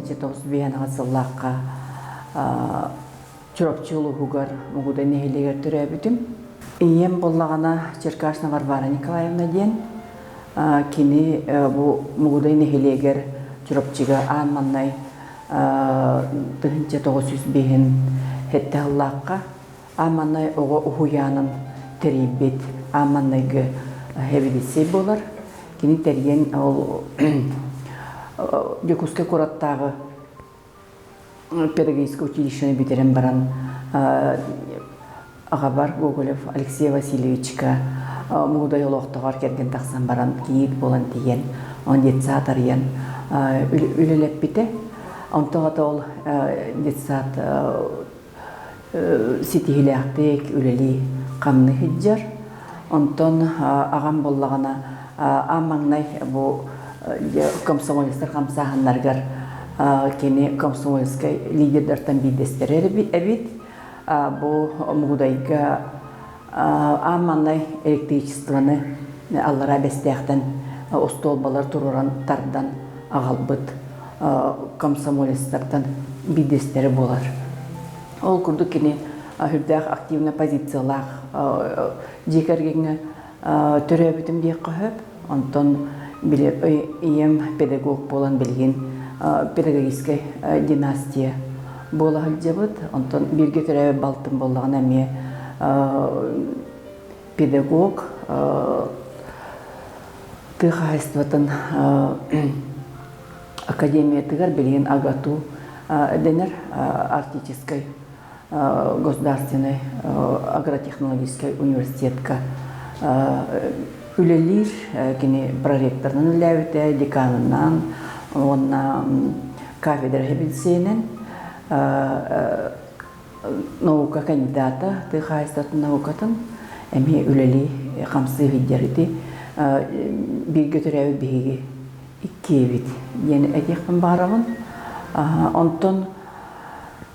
1905 сыллаахха Чурапчы улууһугар Мугудай нэһилиэгэр төрөөбүтүм. Ийэм буоллаҕына Черкашина Варвара Николаевна диэн. Кини бу Мугудай нэһилиэгэр Чурапчыга аан маҥнай 1905 сэттэ сыллаахха аан маҥнай оҕо уһуйаанын тэрийбит аан маҥнайгы сэбиэдиссэй буолар. Кини тэрийэн ол Дьокуускай куораттааҕы педагогическай училищены бүтэрэн баран аҕабар Гоголев Алексей Васильевичка Мугудай олохтоҕор кэргэн тахсан баран кийиит буолан тиийэн он детсад арыйан үлэлэппитэ. Онтон ата ол детсад ситиһилээхтик үлэлии хамныы сылдьар. Онтон аҕам буоллаҕына аан маҥнай бу комсомолецтар хамсааһыннарыгар кини комсомольскай лидердартан биирдэстэрэ эбит. Бу Мугудайга аан маҥнай электричествоны Аллараа Бэстээхтэн остуолбалар туруоран тардан аҕалбыт комсомолецтартан биирдэстэрэ буолар. Ол курдук кини сүрдээх активнай позициялаах дьиэ кэргэҥҥэ төрөөбүтүм диэххэ сөп. Онтон били ийэм педагог буолан билигин педагогическай династия буола сылдьабыт. Онтон бииргэ төрөөбүт балтым буоллаҕына эмиэ педагог, тыа хаһаайыстыбатын академиятыгар билигин АГАТУ дэнэр Арктическай государственный агротехнологическай университетка үлэлиир. Кини проректорынан үлэлээбитэ, деканынан уонна кафедра сэбиэдиссэйинэн наука кандидата, тыа хаһаайыстыбатын наукатын эмиэ үлэлии хамсыы сылдьар ити бииргэ төрөөбүт биһиги иккиэбит диэн этиэхпин баҕарабын. Онтон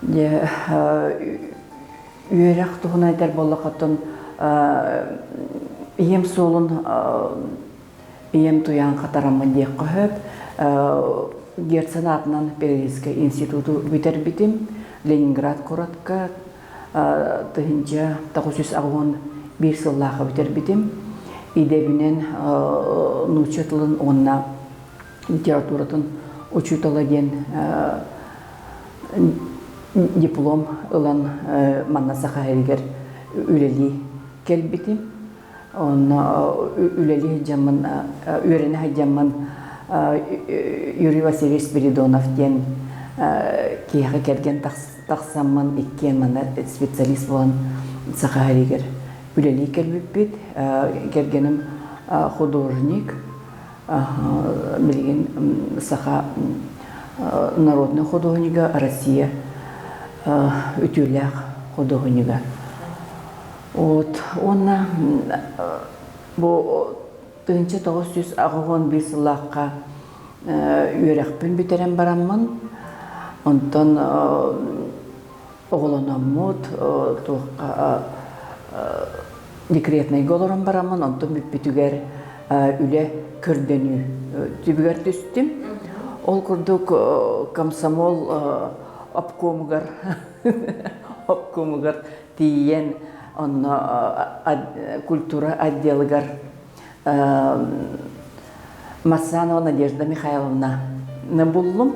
дьэ үөрэх туһунан этэр буоллаххытын ийэм суолун ийэм туйаан хатараммын диэххэ сөп. Герцен аатынан педагогическай институту бүтэрбитим. Ленинград куоратка 1981 сыллаахха бүтэрбитим. Идэбинэн нуучча тылын уонна литературатын учуутала диэн диплом ылан манна Саха сиригэр үлэлии кэлбитим. Онно үлэлии сылдьаммын, үөрэнэ сылдьаммын Юрий Васильевич Спиридонов диэн киһиэхэ кэргэн тахсаммын иккиэн манна специалист буолан Саха сиригэр үлэлии кэлбиппит. Кэргэним художник, билигин саха народнай художнига, Россия үтүөлээх художнига. Вот уонна бу 1981 сыллаахха үөрэхпин бүтэрэн бараммын, онтон оҕолономмут туохха декретнайга олорон бараммын, онтон бүппүтүгэр үлэ көрдөнүү түбүгэр түстүм. Ол курдук комсомол обкомугар обкомугар тиийэн онно культура отделыгар Массанова Надежда Михайловна буллум.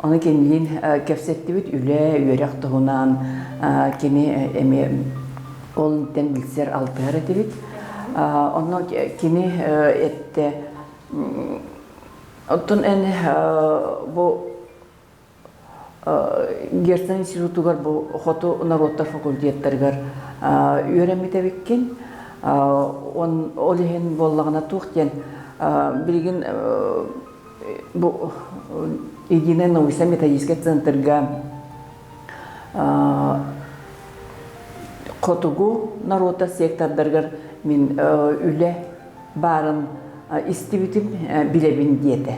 Ону кинилиин кэпсэттибит үлэ, үөрэх туһунан кини эмиэ ол интэн билсэр алтыһар этибит. Онно кини эттэ оттон эн бу Герцен институтугар бу хоту норуоттар факультеттарыгар үөрэммит эбиккин. Ол иһин буоллаҕына туох диэн билигин бу Единая научно-методическай центрга хотугу норуоттар сектордарыгар мин үлэ баарын истибитим, билэбин диэтэ.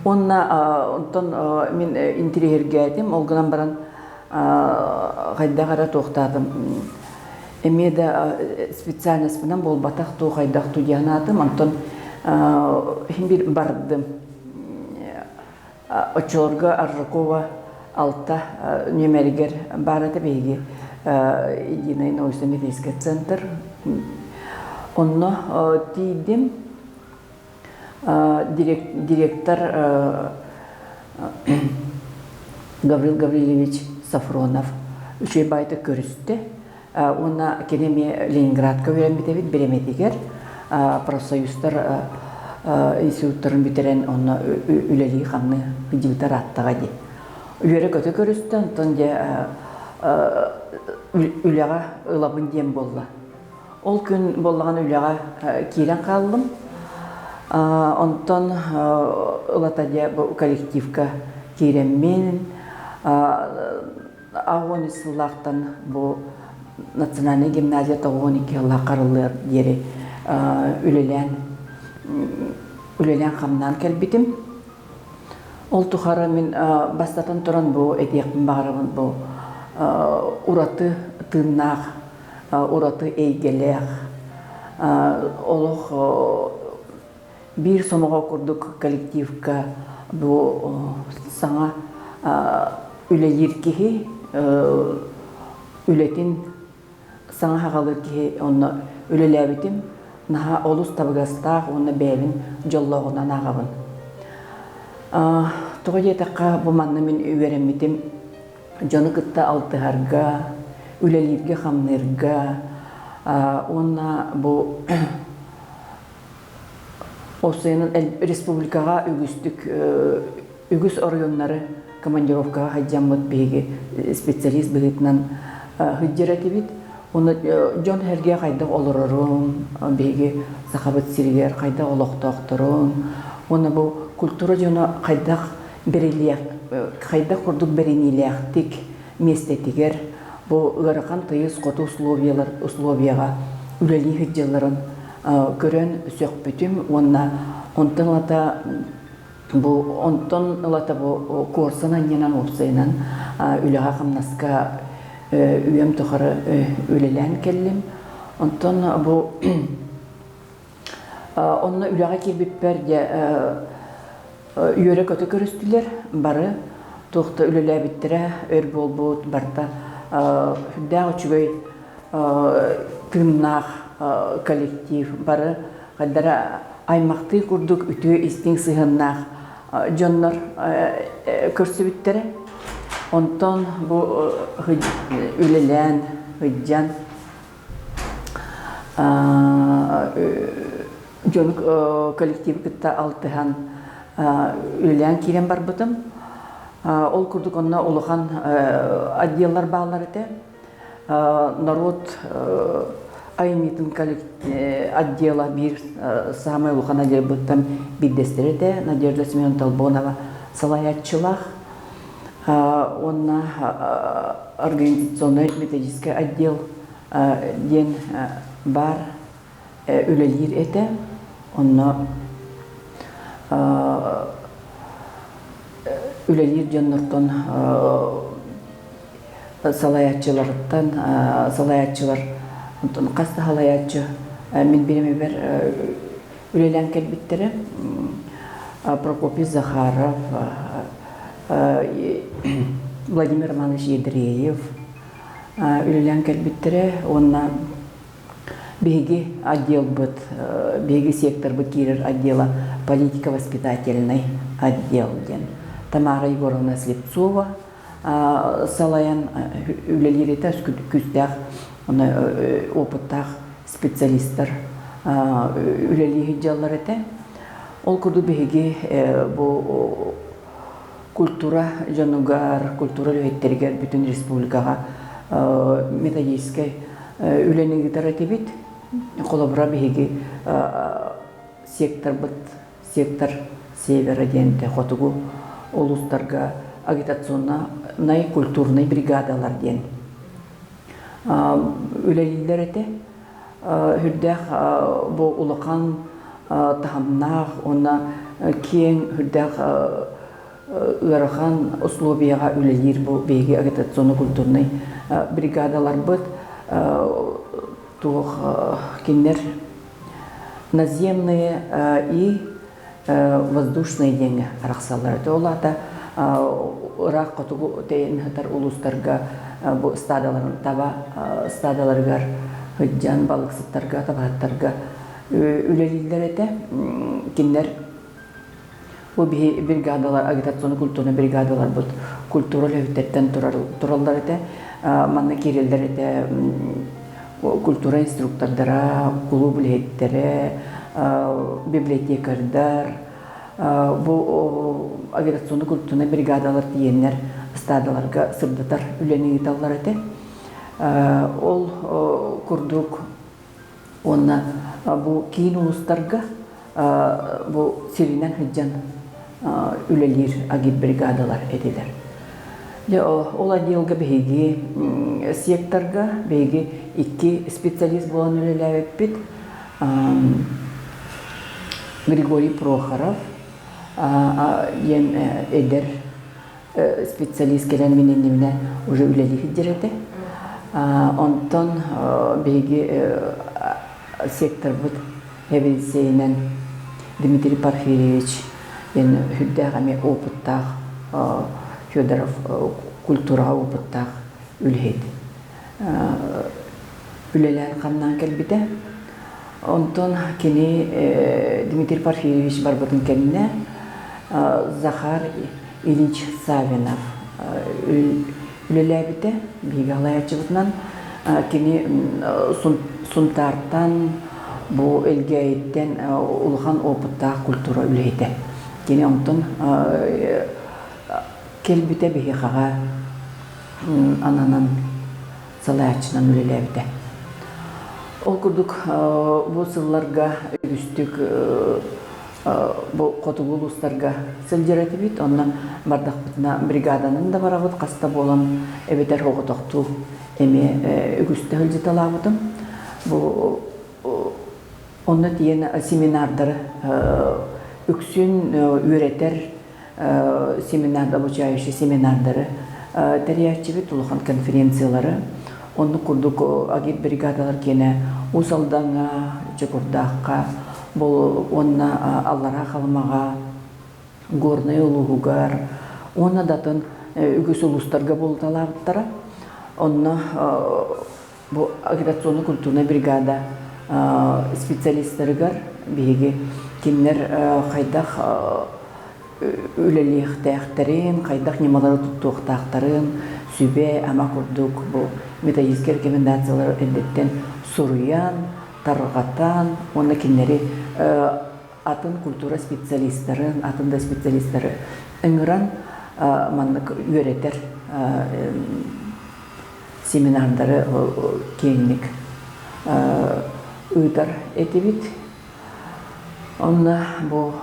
Уонна онтон мин интириэһиргээтим, ол гынан баран хайдах эрэ туохтаатым эмиэ да специальностьпынан буолбатах туу хайдах туу диэн аатым, онтон иһин бир бардым. Оччолорго Аржакова алта нүөмэригэр баар этэ биһиги Единый научно-медицинский центр. Онно тиийдим. Директор Гаврил Гаврильевич Сафронов үчүгэй баайдык көрүстэ. Уонна кини эмиэ Ленинградка үөрэммит эбит бириэмэтигэр профсоюзтар институттарын бүтэрэн онно үлэлии-хамныы сылдьыбыта ырааттаҕа дии. Үөрэ-көтө көрүстэ, онтон дьэ үлэҕэ ылабын диэн буолла. Ол күн буоллаҕына үлэҕэ киирэн хааллым. Онтон ылата дьэ бу коллективка киирэммин 83 сыллаахтан бу национальнай гимназия 92 сыллаах харыллыар диэри үлэлээн үлэлээн-хамнаан кэлбитим. Ол тухары мин бастатан туран бу этиэхпин баҕарабын бу ураты тыыннаах, ураты эйгэлээх олох биир сомоҕо курдук коллективка бу саҥа үлэлиир киһи үлэтин саҥа хаҕалыыр киһи онно үлэлээбитим наһаа олус табыгастаах уонна бэйэбин дьоллооҕунан ааҕабын. Тоҕо диэтэххэ бу манна мин үөрэммитим дьону кытта алтыһарга, үлэлииргэ-хамныырга уонна бу Уопсайынан республикаҕа үгүстүк үгүс оройуоннары командировкаҕа сылдьаммыт биһиги специалист быһыытынан сылдьар этибит. Уонна дьон сэргэ хайдах олорорун, биһиги Сахабыт сиригэр хайдах олохтоохторун, уонна бу культура дьоно хайдах бэрилиэх, хайдах курдук бэриниилээхтик миэстэтигэр бу ыарахан тыйыс хоту условиялар условияҕа үлэлии сылдьалларын көрөн сөхпүтүм уонна онтон ылата бу онтон ылата бу куорсан анньынан уопсайынан үлэҕэ-хамнаска үйэм тухары үлэлээн кэллим. Онтон бу онно үлэҕэ киирбиппэр дьэ үөрэ-көтө көрүстүлэр бары туох да үлэлээбиттэрэ өр буолбут барыта сүрдээх үчүгэй тыыннаах коллектив бары хайдара аймахтыы курдук үтүө истиҥ сыһыаннаах дьоннор көрсүбүттэрэ онтон бу үлэлээн сылдьан дьону коллективы кытта алтыһан үлэлээн киирэн барбытым. Ол курдук онно улахан отделлар бааллар этэ. Народ айымньытын отдела биир саамай улахан отделбыттан биирдэстэрэ этэ. Надежда Семеновна Толбонова салайааччылаах. Уонна организационнай методическай отдел диэн баар үлэлиир этэ. Онно үлэлиир дьоннортон салайааччыларыттан салайааччылар онтон хас да салайааччы мин бириэмэбэр үлэлээн кэлбиттэрэ. Прокопий Захаров, Владимир Романович Ядреев үлэлээн кэлбиттэрэ уонна биһиги отделбыт, биһиги секторбыт киирэр отдела политико-воспитательный отдел диэн Тамара Егоровна Слепцова салайан үлэлиир этэ күүстээх опыттаах специалистар үлэлии сылдьаллар этэ. Ол курдук биһиги бу культура дьонугар, культура үлэһиттэригэр бүтүн республикаҕа методическай үлэни ыытар этибит. Холобура биһиги секторбыт сектор севера диэн хотугу улуустарга агитационнай культурнай бригадалар диэн үлэлииллэр этэ. Үрдээх бу улахан таһымнаах уонна киэҥ үрдээх ыарахан условияҕа үлэлиир бу биһиги агитационно-культурнай бригадаларбыт туох кинилэр наземные и Воздушное диэҥҥэ арахсаллар этэ. Ол аата ыраах хотугу тэйэн сытар улуустарга бу ыстаадаларын таба ыстаадаларыгар сылдьан балыксыттарга, табаһыттарга үлэлииллэр этэ. Кинилэр бу биһи бригадалар, агитационно-культурнай бригадаларбыт культура үлэһиттэртэн тураллар этэ. Манна киирэллэр этэ культура инструктордара, кулууп үлэһиттэрэ, библиотекардар, бу агитационно-культурнай бригадалар тиийэннэр ыстаадаларга сырдатар үлэни ыыталлар этэ. Ол курдук уонна бу киин улуустарга бу сиринэн сылдьан үлэлиир агитбригадалар этилэр. Дьэ, ол отделга биһиги секторга биһиги икки специалист буолан үлэлээбиппит. Григорий Прохоров диэн эдэр специалист кэлэн мин иннибинэ уже үлэлии сылдьар этэ. Онтон биһиги секторбыт эбилсиэйинэн Дмитрий Порфирьевич диэн сүрдээх эмиэ опыттаах Федоров культураҕа опыттаах үлэһит үлэлээн-хамнаан кэлбитэ. Онтон кини Дмитрий Порфирьевич барбытын кэннэ Захар Ильич Савинов үлэлээбитэ биһиги салайааччыбытынан. Кини Сунтаартан бу Элгээйиттэн улахан опыттаах культура үлэһитэ. Кини онтон кэлбитэ биһиэхэҕэ ананан салайааччынан үлэлээбитэ. Ол курдук бу сылларга үгүстүк бу хотугу улуустарга сылдьар этибит. Онно бардахпытына бригаданан да барабыт хаста буолан эбэтэр оҕотохтуу эмиэ үгүстэ сылдьыталаабытым. Бу онно тиийэн семинардары үксүн үөрэтэр семинар обучающий семинардары тэрийээччибит улахан конференциялары оннук курдук агит бригадалар киэнэ Уус Алдаҥҥа, Чокурдаахха уонна Аллараа Халымаҕа, Горнай улууһугар уонна да атын үгүс улуустарга буолуталаабыттара. Онно бу агитационно-культурнай бригада специалистарыгар биһиги кинилэр хайдах үлэлиэхтээхтэрин, хайдах ньымалары туттуохтаахтарын сүбэ-ама курдук бу методическай рекомендациялары эрдэттэн суруйан, тарҕатан уонна кинилэри атын культура специалистарын, атын да специалистары ыҥыран маннык үөрэтэр семинардары киэҥник ыытар этибит. Онно бу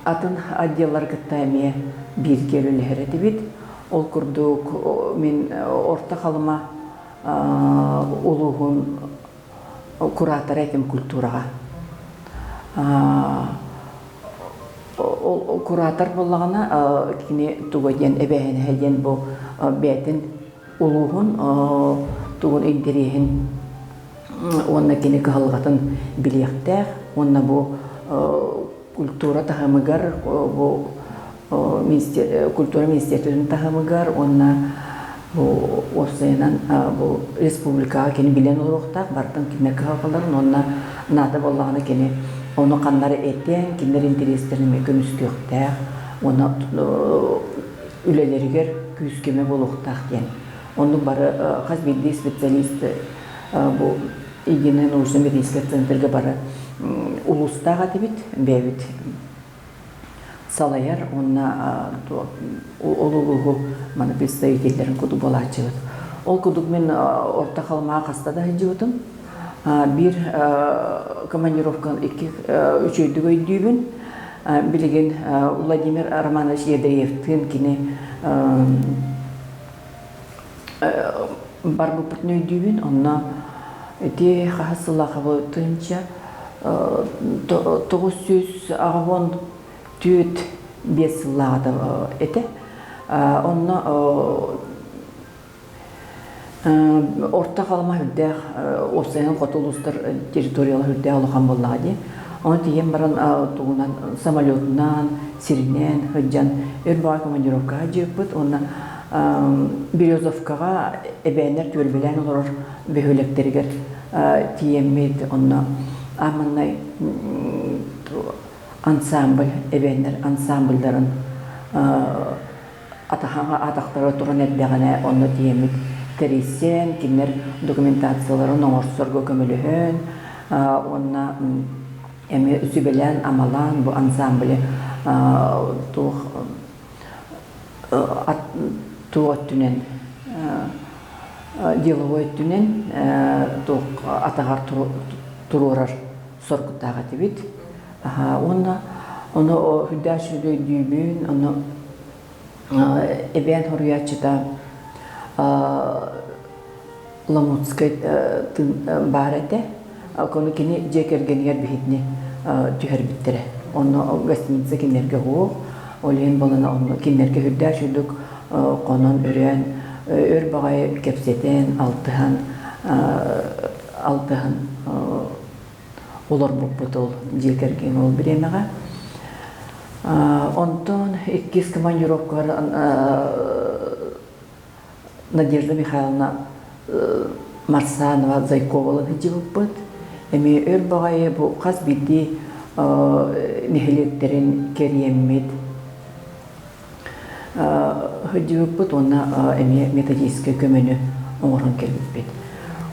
атын отделлары кытта эмиэ бииргэ үлэлэһэр этибит. Ол курдук мин Орто Халыма улууһун куратора этим культураҕа. Ол куратор буоллаҕына кини туга диэн эбээһинэһэ диэн бу бэйэтин улууһун тугун интэриэһин уонна кини кыһалҕатын билиэхтээх уонна бу культура таһымыгар бу культура министерствотын таһымыгар уонна бу уопсайынан бу республикаҕа кини билэн олоруохтаах барытын кинилэр кыһалҕаларын уонна наада буоллаҕына кини ону ханнары этэн кинилэр интэриэстэрин эмиэ көмүскүөхтээх уонна үлэлэригэр күүс-көмө буолуохтаах диэн. Оннук бары хас биирдии специалист бу единый научно-медицинскэй центрга бары улуустаах этибит, бэйэбит салайар уонна ол улууһу маны представителлэрин курдук буолааччыбыт. Ол курдук мин Орто Халымаҕа хаста да сылдьыбытым. Биир командировканы икки үчүгэйдик өйдүүбүн. Билигин Владимир Романович Ядреевтыын кини барбыппытын өйдүүбүн. Онно ити хаһыс сыллаахха бу 1984 сыллааҕыта этэ. Онно Орто Халыма үрдээх уопсайынан хоту улуустар территориялара үрдээх улахан буоллаҕа дии. Ону тиийэн баран тугунан самолетунан, сиринэн сылдьан өр баҕа командировкаҕа дьиэппит уонна Березовкаҕа эбээннэр түөлбэлээн олорор бөһүөлэктэригэр тиийэммит онно ааманнай ансамбль эбээннэр ансамбльдарын атахтара туран эрдэҕинэ онно тиийэммит тэрийсэн кинилэр документацияларын оҥорсорго көмөлөһөн уонна эмиэ сүбэлээн-амалаан бу ансамблы туох туох өттүнэн деловой өттүнэн туох атаҕар туруорар соргутаах этибит. Уонна ону үрдээх өйдүүбүн, ону эбээн хоруйааччыта Ламутскай баар этэ. Ону кини дьиэ кэргэнигэр биһитини түһэрбиттэрэ. Онно гостиница кинилэргэ уһуох, ол иһин буолана онно кинилэргэ үрдээх үрдүк хонон өрөөн өр баҕайы кэпсэтэн, алтыһан алтыһан олорбуппут ол дьиэ кэргэн ол бириэмэҕэ. Онтон иккис командировкалар Надежда Михайловна Марсанова Зайковалын сылдьыбыппыт. Эмиэ өр баҕайы бу хас биирдии нэһилиэктэрин кэрийэммит сылдьыбыппыт уонна эмиэ методическай көмөнү оҥорон кэлбиппит.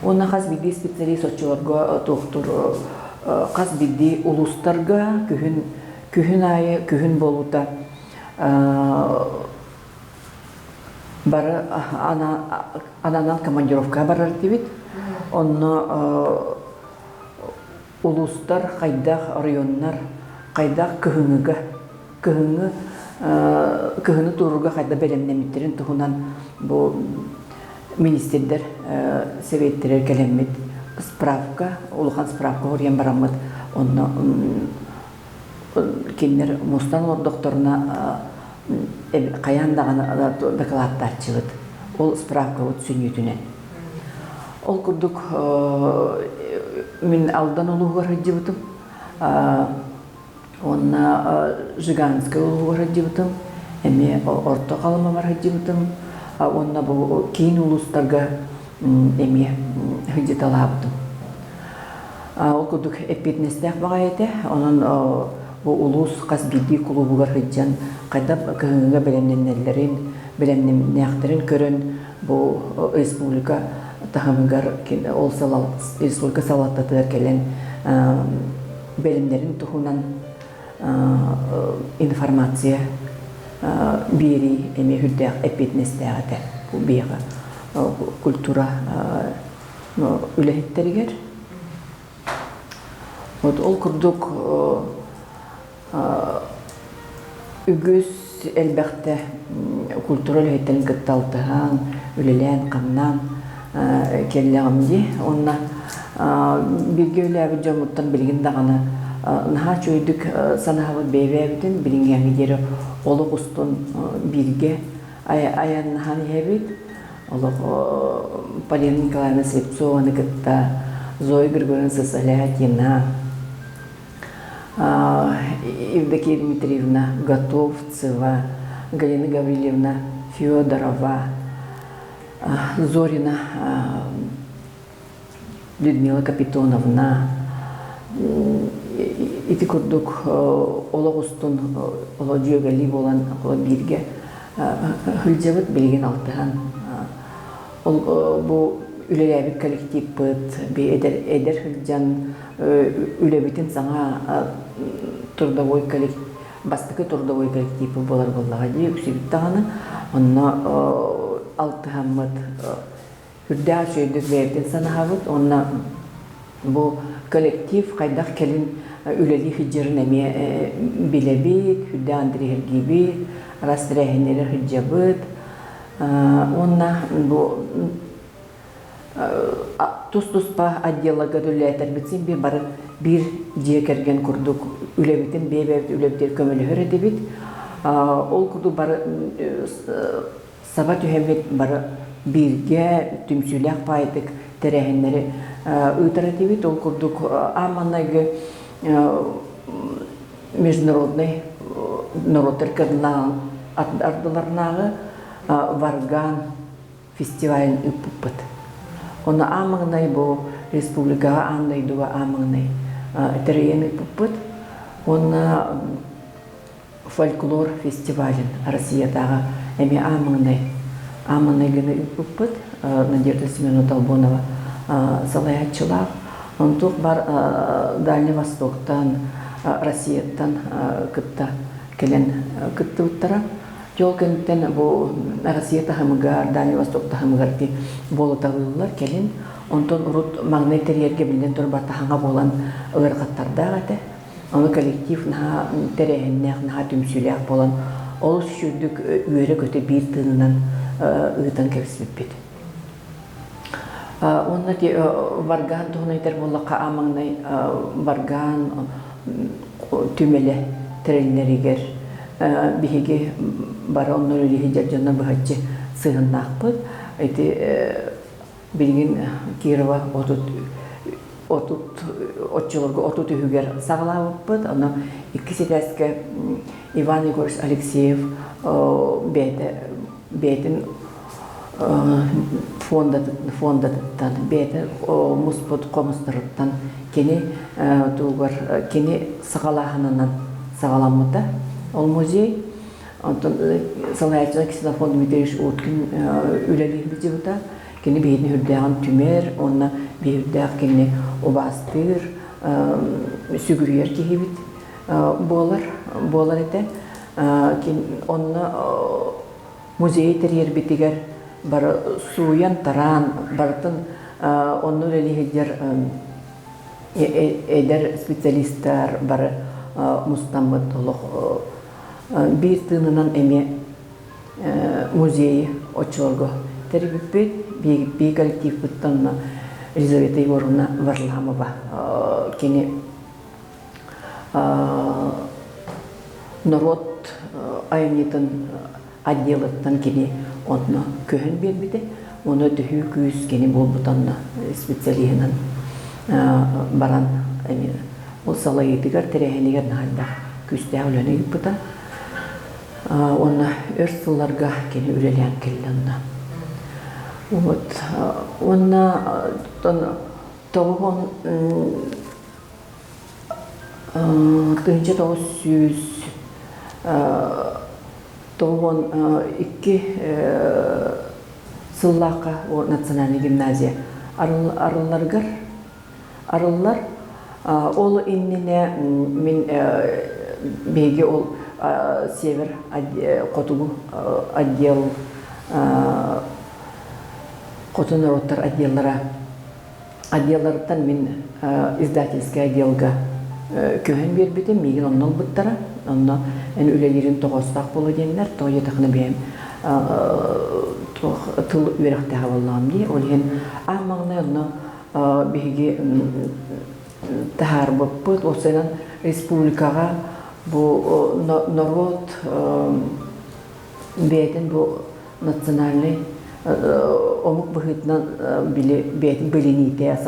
Уонна хас биирдии специалист оччолорго туохтур хас биирдии улуустарга күһүн күһүн аайы күһүн буолуута бары ананан командировкаҕа барар этибит. Онно улуустар хайдах, оройуоннар хайдах кыһыҥҥыга, кыһыҥҥы кыһыны туорууга хайдах бэлэмнэммиттэрин туһунан бу министрдэр сэбиэттэригэр кэлэммит справка, улахан справка хоруйан бараммыт онно кинилэр мустан олордохторуна хайаан даҕаны дакылааттааччыбыт. Ол справкабыт сүнньүтүнэн. Ол курдук мин Алдан улууһугар сылдьыбытым. Уонна Жиганскай улууһугар сылдьыбытым. Эмиэ Орто Халымабар сылдьыбытым. Уонна бу киин улуустарга эмиэ сылдьыталаабытым. Ол курдук эппиэтинэстээх баҕайы этэ. Онон бу улуус хас биирдии кулуубугар сылдьан хайдах кыһыҥҥыга бэлэмнэнэллэрин, бэлэмнэмнээхтэрин көрөн бу республика таһымыгар ол республика салалтатыгар кэлэн бэлэмнэрин туһунан информация биэрии эмиэ сүрдээх эппиэтинэстээх этэ бу биһиэхэ культура үлэһиттэригэр. Вот ол курдук үгүс элбэхтэ культура үлэһиттэрин кытта алтыһан, үлэлээн-хамнаан кэллэҕим дии. Уонна бииргэ үлээбит дьоммуттан билигин даҕаны наһаа үчүгэйдик санаабыт бэйэбэйэбитин билиҥҥээҥҥэ диэри олох устун бииргэ айаннаһан иһэбит. Олох Полина Николаевна Слепцованы кытта Зоя Григорьевна Сысолятина, Евдокия Дмитриевна Готовцева, Галина Гаврильевна Федорова, Зорина Людмила Капитоновна ити курдук олох устун оло дьүөгэлии буолан бииргэ сылдьабыт билигин алтыһан ол бу үлэлээбит коллективпыт эдэр эдэр сылдьан үлэбитин саҥа трудовой коллектив бастакы трудовой коллектив буолар буоллаҕа дии үксүбүт даҕаны онно алтыһаммыт Үрдээх үчүгэйдик бэйэбитин санаһабыт уонна бу коллектив хайдах кэлин үлэлии сылдьарын эмиэ билэбит, үрдээх интэриэһиргиибит, араас тэрээһиннэри сылдьабыт уонна бу тус-туспа отделларга үлэлээтэрбит син биир бары биир дьиэ кэргэн курдук үлэбитин бэйэ-бэйэбит үлэбитигэр көмөлөһөр этибит. Ол курдук бары Саба түһэммит бары бииргэ түмсүүлээх баайдык тэрээһиннэри ыытар этибит. Ол курдук аан маҥнайгы международный норуоттар ардыларынааҕы Варган фестивалын ыыппыппыт. Ону аан маҥнай бу республикаҕа аан дойдуга аан маҥнай тэрийэн ыыппыппыт. Уонна фольклор фестивалын Россиятааҕы эмиэ аан маҥнай аан маҥнай гына ыыппыппыт. Надежда Семеновна Толбонова салайааччылаах. Онтуох бар Дальний Востоктан, Россияттан кытта кэлэн кыттыбыттара. Дьол кэнниттэн бу Россия таһымыгар, Дальний Восток таһымыгар ити буолуталыыллар кэлин. Онтон урут маҥнай тэрийэргэ биллэн турар таһаҥа буолан ыарахаттардаах этэ. Ону коллектив наһаа тэрээһиннээх, наһаа түмсүүлээх буолан олус үчүгдүк үөрэ-көтө биир тыынынан ыытан кэбиспиппит. Уонна ити варган туһунан этэр буоллахха, аан маҥнай варган түмэлэ тэриллэригэр биһиги бары онно үлэлии сылдьар дьонно быһаччы сыһыннаахпыт. Ити билигин Кирова 30 30 оччолорго 30 үһүгэр саҕалаабыппыт. Онно иккис этээскэ Иван Егорович Алексеев бэйэтэ бэйэтин фондатыттан, бэйэтэ муспут хомустарыттан кини тугар кини саҕалааһынынан саҕаламмыта. Ол музей онтон салайааччы Ксенофонт Дмитриевич Уткин үлэлиир сылдьыбыта. Кини биһигини үрдээҕин түмэр уонна биһирдээх кини убаастыыр, сүгүрүйэр киһибит буолар буолар этэ. Онно музейы тэрийэрбитигэр бары сууйан-тараан барытын онно үлэлии сылдьар эдэр специалистар бары мустаммыт олох биир тыынынан эмиэ музейы оччолорго тэрийбиппит. Биир коллективпыттан Елизавета Егоровна Варламова кини норуот айымньытын отделыттан кини онно көһөн биэрбитэ. Ону төһүү күүс кини буолбут онно специалиһынан баран эмиэ ол салайыытыгар тэрээһинигэр наһаа элбэх күүстээх үлэни ыыппыта. Уонна өр сылларга кини үлэлээн кэллэ онно. Вот. Уонна тоҕуһун 1992 сыллаахха национальнай гимназия арылларыгар арыллар. Ол иннинэ мин биһиги ол север хотугу отдел хоту норуоттар отделлара Отделларыттан мин издательскай отделга көһөн биэрбитим, миигин онно ылбыттара. Онно эн үлэлиирин тоҕоостоох буолуо диэннэр, тоҕо диэтэххинэ бэйэм туох тыл үөрэхтээҕэ буоллаҕым дии. Ол иһин аан маҥнай онно биһиги таһаарбыппыт. Уопсайынан республикаҕа бу норуот бэйэтин бу национальнай омук быһыытынан били бэйэтин билиниитэ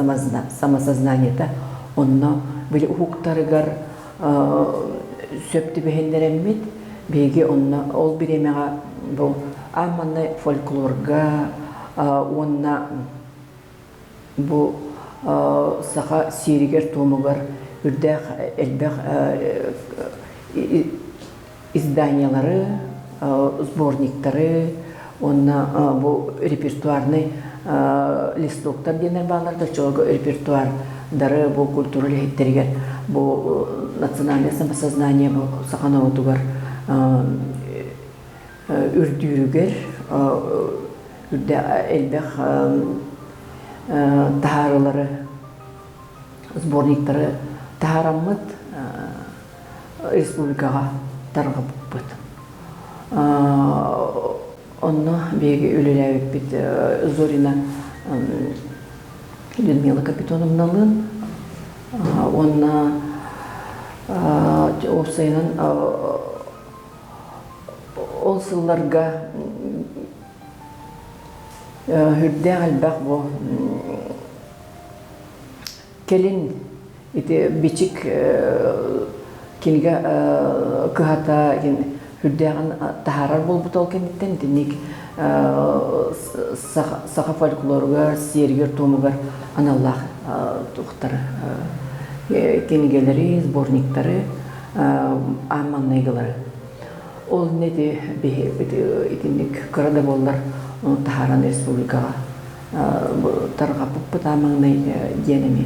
самосознаниета онно били уһуктарыгар сөп түбэһиннэрэммит биһиги онно ол бириэмэҕэ бу аан маҥнай фольклорга уонна Бу саха сиэригэр-туомугар үрдээх элбэх изданиелары, сборниктары уонна бу репертуарный листоктар диэннэр бааллар да оччолорго репертуардары бу культура үлэһиттэригэр бу национальное самосознание бу саха норуотугар үрдүүрүгэр элбэх таһаарыылары сборниктары таһаараммыт республикаҕа тарҕаппыппыт. Онно биһиги үлэлээбиппит Зорина Людмила Капитоновналыын уонна уопсайынан Ол сылларга сүрдээх элбэх бу кэлин Ити бичик кинигэ кыһата үрдээҕин таһаарар буолбута ол кэнниттэн итинник саха фольклоругар, сиэригэр-туомугар аналлаах туохтары кинигэлэри, сборниктары аан маҥнайгылары. Ол ити итинник кыра да буоллар таһааран республикаҕа тарҕаппыппыт аан маҥнай диэн эмиэ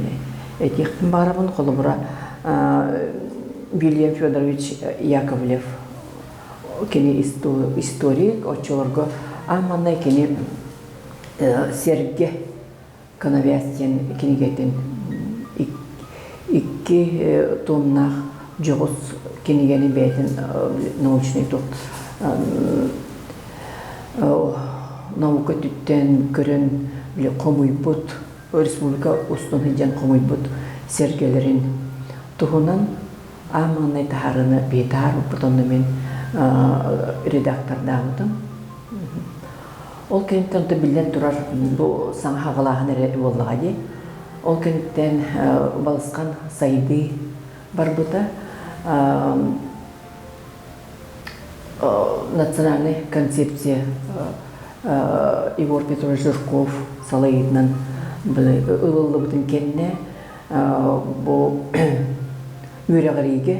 этиэхпин баҕарабын. Холобура, Вильям Федорович Яковлев кини историк, оччолорго аан маҥнай кини Сэргэ Коновязь диэн кинигэтин икки томнаах дьоҕус кинигэни бэйэтин научнай туох наука өттүттэн көрөн хомуйбут республика устун сылдьан хомуйбут сэргэлэрин туһунан аан маҥнай таһаарыыны бэйэтэ аарбыппыт онно мин редактордаабытым. Ол кэнниттэн онто биллэн турар бу саҥа хаҕылааһын эрэ буоллаҕа дии. Ол кэнниттэн балысхан сайдыы барбыта. Национальнай концепция Егор Петрович Жирков салайыытынан ылыллыбытын кэннэ бу үөрэҕириигэ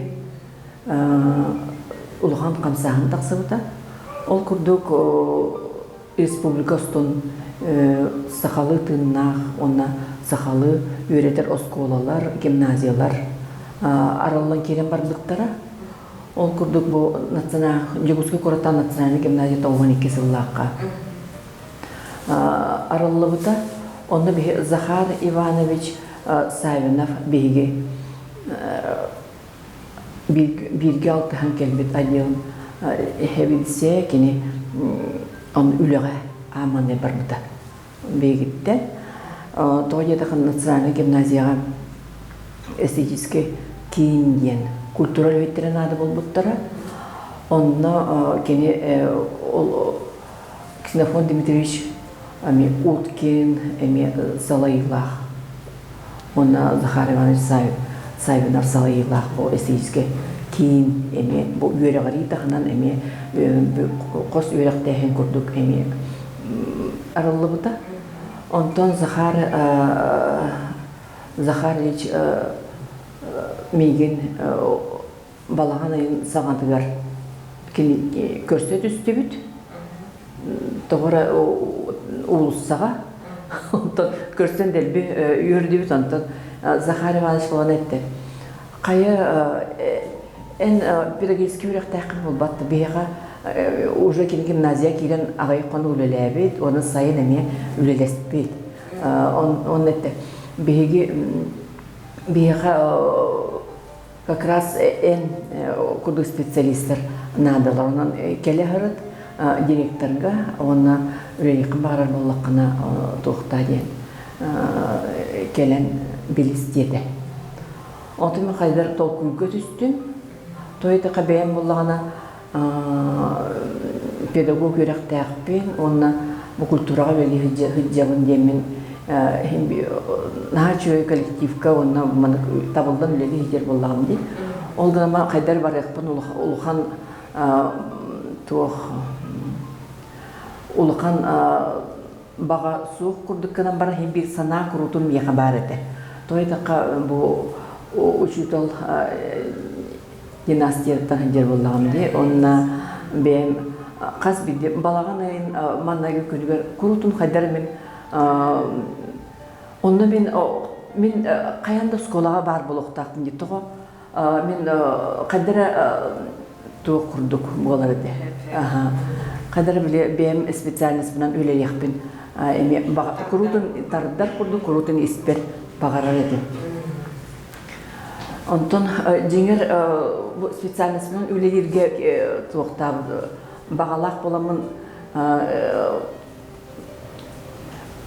улахан хамсааһын тахсыбыта. Ол курдук республика устун сахалыы тыыннаах уонна сахалыы үөрэтэр оскуолалар, гимназиялар арыллан киирэн барбыттара. Ол курдук бу Дьокуускай куораттан национальнай гимназия 92 сыллаахха арыллыбыта. Онно биһи Захар Иванович Савинов биһиги бииргэ алтыһан кэлбит отделын эһэбилсэ кини он үлэҕэ ааманнай барбыта биһигиттэн. Тоҕо диэтэххэ национальнай гимназияҕа эстетическэй киин диэн культура үлэһиттэрэ наада буолбуттара. Онно кини Ксенофонт Дмитриевич эмиэ Уткин эмиэ салайыылаах уонна Захар Иванович Савинов салайыылаах бу эстетическэй киин эмиэ бу үөрэҕирии таһынан эмиэ хос үөрэхтээһин курдук эмиэ арыллыбыта. Онтон Захар Захар Ильич миигин балаҕан ыйын саҥатыгар кини көрсө түстүбүт. Тоҕо эрэ уулуссаҕа. Онтон көрсөн дэлби үөрдүбүт. Онтон Захар Иванович буолан этте. Хайа эн педагогический үөрэхтээххин буолбат биһиэхэ уже кини гимназия киирэн аҕыйах хонук үлэлээбит, уонна сайын эмиэ үлэлэспит. Онно этте биһиги биһиэхэ как раз эн курдук специалистар наадалар. Онон кэлэ сырыт директорга уонна үлэлиэххин баҕарар буоллаххына туохтаа диэн кэлэн билис диэтэ. Онтон мин хайдар толкуйга түстүм. Тойтаха бэйэм буоллаҕына педагог үөрэхтээхпин уонна бу культураҕа үлэлии сылдьабын диэммин наһаа үчүгэй коллективка уонна маннык табыллан үлэлии сылдьар буоллаҕым дии. Ол гынан хайдар барыахпын улахан туох улахан баҕа суох курдук гынан баран иһин биир санаа куруутун миэхэ баар этэ. Тоҕо диэтэххэ бу учуутал династияттан сылдьар буоллаҕым дии. Уонна бэйэм хас биирдии балаҕан ыйын маннайгы күнүгэр куруутун хайдар мин онно мин мин хайаан да оскуолаҕа баар буолуохтаахпын дии тоҕо мин хайда эрэ туох курдук буолар этэ. Хайда эрэ били бэйэм специальностьпынан үлэлиэхпин эмиэ куруутун тардар курдук куруутун испэр баҕарар этим. Онтон дьиҥэр бу специальностьпынан үлэлииргэ туохтаабыт баҕалаах буоламмын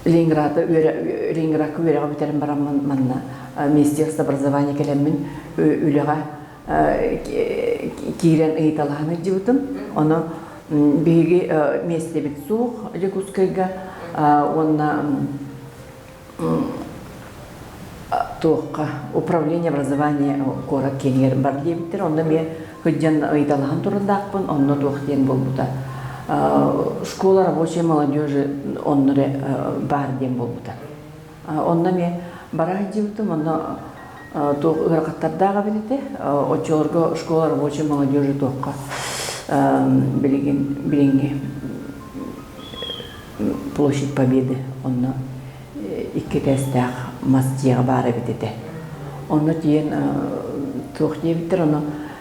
Ленинградка Ленинградка үөрэҕи бүтэрэн бараммын манна Министерство образования кэлэммин үлэҕэ киирэн ыйыталаһан сылдьыбытым. Ону биһиги миэстэбит суох Дьокуускайга уонна Туохха управление образования куорат киинигэр бар диэбиттэр. Онно эмиэ сылдьан ыйыталаһан турардаахпын, онно туох диэн буолбута. Школа рабочей молодежи онно эрэ баар диэн буолбута. Онно эмиэ бара сылдьыбытым, онно туох ыарахаттардаах эбит этэ. Оччолорго школа рабочей молодежи туохха билигин билиҥҥи площадь Победы онно икки этээстээх мас дьиэҕэ баар эбит этэ. Онно тиийэн туох диэбиттэр, ону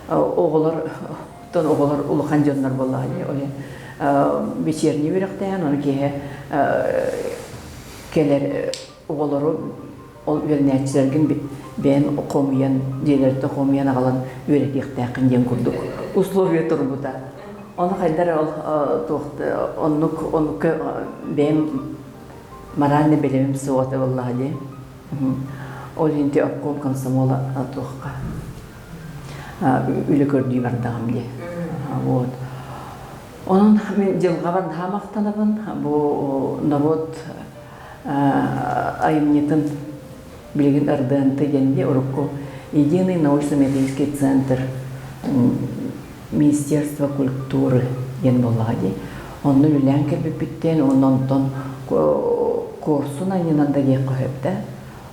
оҕолор оттон оҕолор улахан дьоннор буоллаҕа дии, ол иһин вечерний үөрэхтээһин, ону киэһэ кэлэр оҕолору ол үөрэнээччилэргин бэйэн хомуйан, дьиэлэриттэн хомуйан аҕалан үөрэтиэхтээххин диэн курдук условия турбута. Ону хайдар ол туох оннук оннукка бэйэм морально бэлэмим суох этэ буоллаҕа дии. Ол иһин обком комсомола туохха үлэ көрдүү бардаҕым дии. Вот. Онон мин дьылҕабар наһаа махтанабын. Бу норуот айымньытын билигин РДНТ диэн дии урукку Единый научно-методический центр Министерство культуры диэн буоллаҕа дии. Онно үлэлээн кэлбиппиттэн уонна онтон куорсун анньынан да диэххэ сөп да.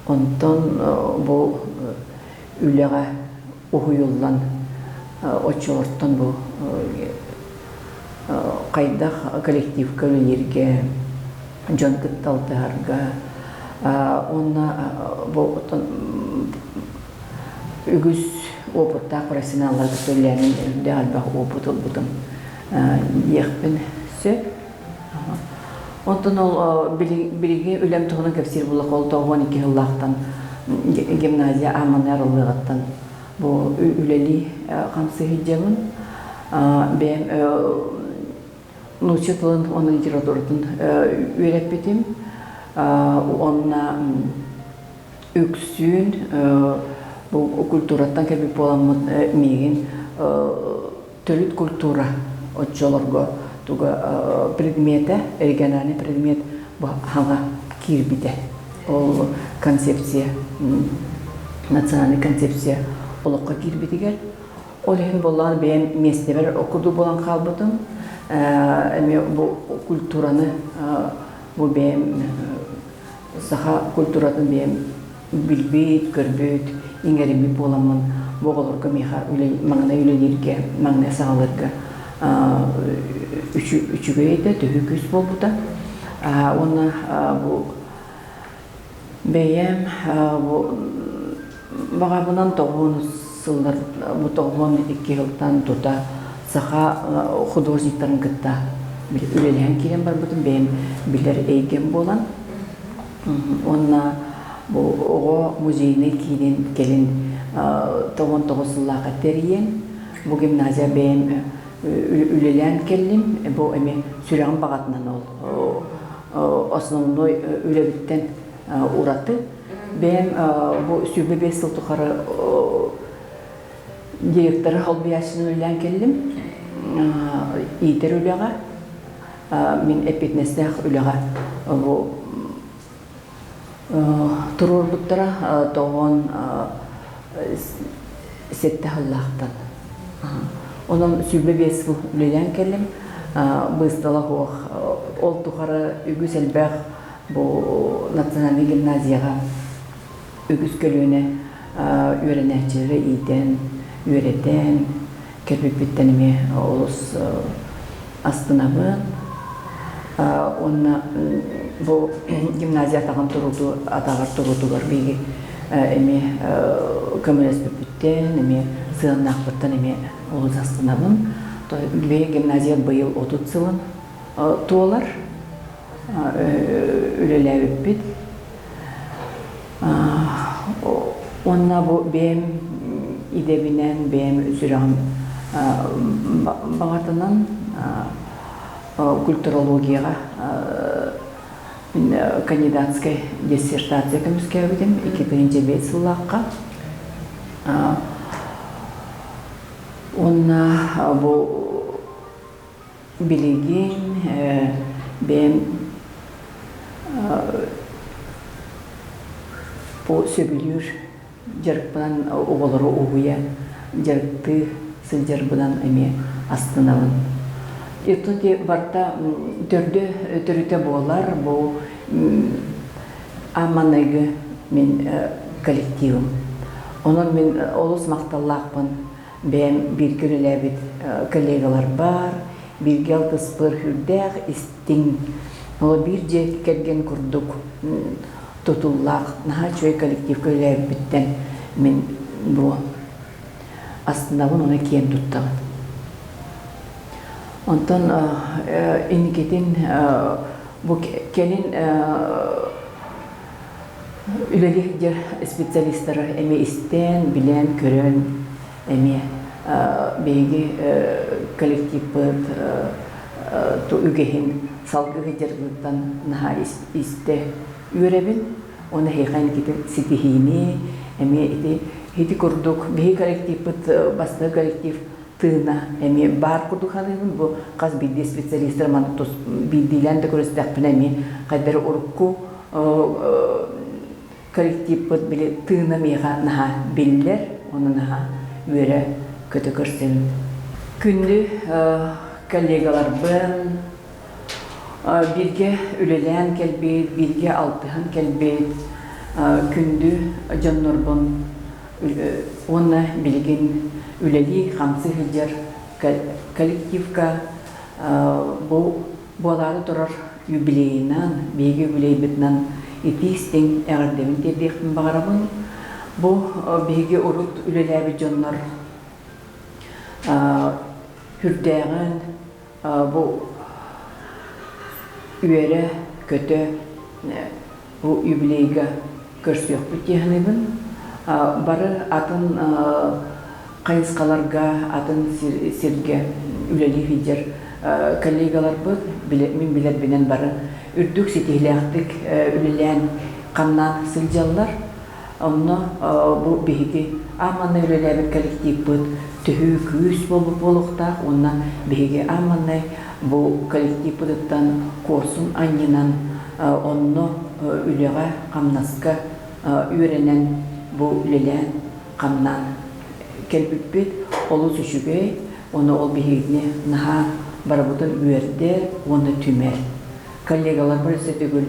Онтон бу үлэҕэ уһуйуллан оччолортон бу хайдах коллективка үлэлииргэ, дьон кытта алтыһарга уонна бу үгүс опыттаах профессионалларга үлэлээммин элбэх элбэх опыт ылбытым диэхпин сөп. Онтон ол билиги үлэм туһунан кэпсиир буоллахха, ол 92 сыллаахтан гимназия ааманы арыллыаҕыттан бу үлэлии хамсыы сылдьабын. Бэйэм нуучча тылын уонна литературатын үөрэппитим. Уонна үксүн бу культураттан кэлбит буоламмыт миигин төрүт культура оччолорго туга предметэ, региональный предмет бу хаҥа киирбитэ. Ол концепция, национальный концепция олоххо киирбитигэр. Ол иһин буоллаҕына бэйэм миэстэбэр курдук буолан хаалбытым. Эмиэ бу культураны бу бэйэм саха культуратын бэйэм билбит, көрбүт, иҥэриммит буоламмын бу оҕолорго миэхэ маҥнай үлэлииргэ, маҥнай саҕалыырга үчүгэй этэ, төһүү күүс буолбута. Уонна бу бэйэм бу баҕабынан тоҕуон сыллар бу 92 сылтан тута саха художниктарын кытта үлэлэһэн киирэн барбытым бэйэм билэр эйгэм буолан уонна бу оҕо музейнай киинин кэлин 99 сыллаахха тэрийэн бу гимназия бэйэм үлэлээн кэллим бу эмиэ сүрэҕим баҕатынан ол основной үлэбиттэн ураты бэйэм бу 25 сыл тухары директоры холбуйааччынан үлэлээн кэллим иитэр үлэҕэ мин эппиэтинэстээх үлэҕэ бу туруорбуттара тоҕон сэттэ сыллаахтан. Онон 25 сыл үлэлээн кэллим. Быыстала суох. Ол тухары үгүс элбэх бу национальнай гимназияҕа үгүс көлүөнэ үөрэнээччилэри иитэн, үөрэтэн кэлбиппиттэн эмиэ олус астынабын. Уонна бу гимназия атаҕын турууту атаҕар туруутугар биһиги эмиэ көмөлөспүппүттэн, эмиэ сыаннаахпыттан эмиэ олус астынабын. Биһиги гимназия быйыл 30 сылын туолар үлэлээбиппит. Уонна бу бэйэм идэбинэн, бэйэм сүрэҕим баҕатынан культурологияҕа кандидатскай диссертация көмүскээбитим 2005 сыллаахха. Уонна бу Билигин бэйэм бу сөбүлүүр. дьарыкпынан оҕолору уһуйа, дьарыктыы сылдьарбынан эмиэ астынабын. Итон барыта төрдө төрүтэ буолар бу аан мин коллективым. Онон мин олус махталлаахпын бэйэм бииргэ үлэлээбит коллегаларбар, бииргэ алтыспыр сүрдээх истиҥ, ол биир дьиэ кэргэн курдук тутуллаах, наһаа үчүгэй коллективка үлэлээбиппиттэн мин бу астынабын уонна киэн туттабын. Онтон инникитин бу кэлин үлэлии сылдьар специалистары эмиэ истэн, билэн, көрөн эмиэ биһиги коллективпыт үгэһин салгыы сылдьарбытыттан наһаа истэ үөрэбин. Уонна эһиэхэ инникитин ситиһиини эмиэ ити ити курдук биһиги коллективпыт бастакы коллектив тыына эмиэ баар курдук саныыбын. Бу хас биирдии специалистар маны тус биирдиилээн да көрүстэхпинэ эмиэ хайдары урукку коллективпыт били тыына миэхэ наһаа биллэр, уонна наһаа үөрэ көтө көрсөбүн. Күндү коллегаларбын, бииргэ үлэлээн кэлбит, бииргэ алтыһан кэлбит күндү дьоннорбун уонна билигин үлэлии-хамсыы сылдьар коллективка бу буолаары турар юбилейынан, биһиги юбилейбытынан итии-истиҥ эҕэрдэбин тиэрдиэхпин баҕарабын. Бу биһиги урут үлэлээбит дьоннор сүрдээҕин бу үөрэ-көтө бу юбилейга көрсүөхпүт дии саныыбын. Бары атын хайысхаларга, атын сиргэ үлэлии сылдьар коллегаларбыт, мин билэрбинэн бары үрдүк ситиһилээхтик үлэлээн хамнаан сылдьаллар. Онно бу биһиги аан маҥнай үлэлээбит коллективпыт төһүү күүс буолбут буолуохтаах уонна биһиги аан маҥнай бу коллективпытыттан куорсун анньынан онно үлэҕэ, хамнаска үөрэнэн бу үлэлээн хамнаан кэлбиппит олус үчүгэй уонна ол биһигини наһаа барыбытын үөрдэр уонна түмэр. Коллегаларбар өссө төгүл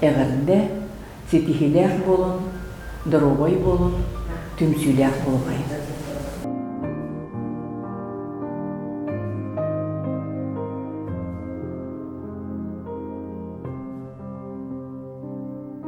эҕэрдэ ситиһиилээх буолун, доруобай буолун, түмсүүлээх буолуохайын.